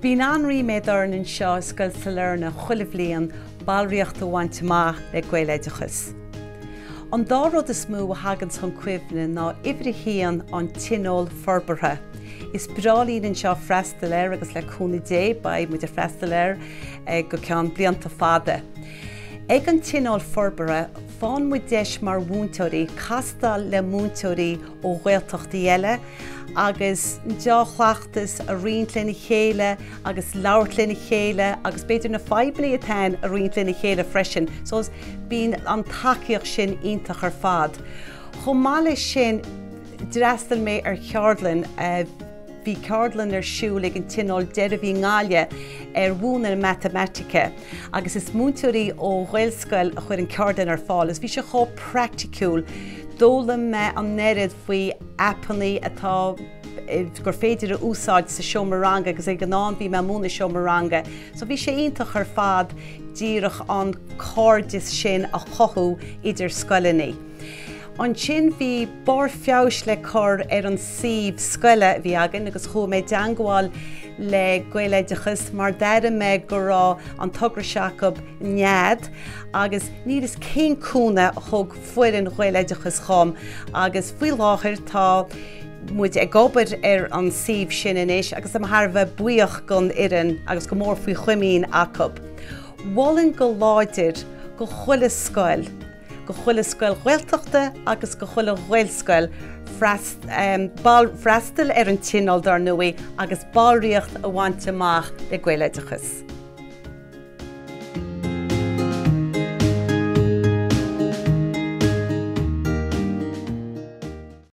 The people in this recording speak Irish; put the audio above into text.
Bíonn an-ríméad orainn anseo i Scoil Sailearna chuile bhliain ballraíocht a bhaint amach le Gaeloideachas. An dá rud is mó a thagann chun cuimhne ná uimhir a haon an Tionól Forbartha. Is breá linn anseo freastal air agus le cúnamh Dé beidh muid ag freastal air go ceann blianta fada. Ag an Tionól Forbartha faigheann muid deis mar mhúinteoirí castáil le múinteoirí ó Ghaeltachtaí eile agus dea-chleachtas a roinnt lena chéile agus labhairt lena chéile agus b'fhéidir na fadhbanna atá ann a roinnt lena chéile freisin. So bíonn an tacaíocht sin iontach ar fad. Chomh maith leis sin, d'fhreastail mé ar cheardlann, bhí ceardlann ar siúl ag an Tionól deiridh i nGaillimh ar mhúineadh na matamaitice agus is múinteoirí ó Ghaelscoil a chuir an ceardlann ar fáil agus bhí sé chomh praiticiúil. D'fhoghlaim mé an oiread faoi aipeanna atá gur féidir a úsáid sa seomra ranga agus ag an am bhí mé ag múineadh seomra ranga so bhí sé iontach ar fad díreach an cairdeas sin a chothú idir scoileanna. Ansin bhí barr feabhais le cur ar an suíomh scoile a bhí againn agus chuaigh mé i dteangmháil le Gaeloideachas mar d'airigh mé go raibh an togra seo acu nead agus níl fhios cén cúnamh a thug foireann Ghaeloideachas dhom agus faoi láthair tá muid ag obair ar an suíomh sin anois agus tá mé thar a bheith buíoch don fhoireann agus go mór faoi chomaoin acu. Mholfainn go láidir go chuile scoil, go chuile scoil Ghaeltachta agus go chuile Ghaelscoil freastal ar an Tionól dar ndóigh agus ballraíocht a bhaint amach le Gaeloideachas.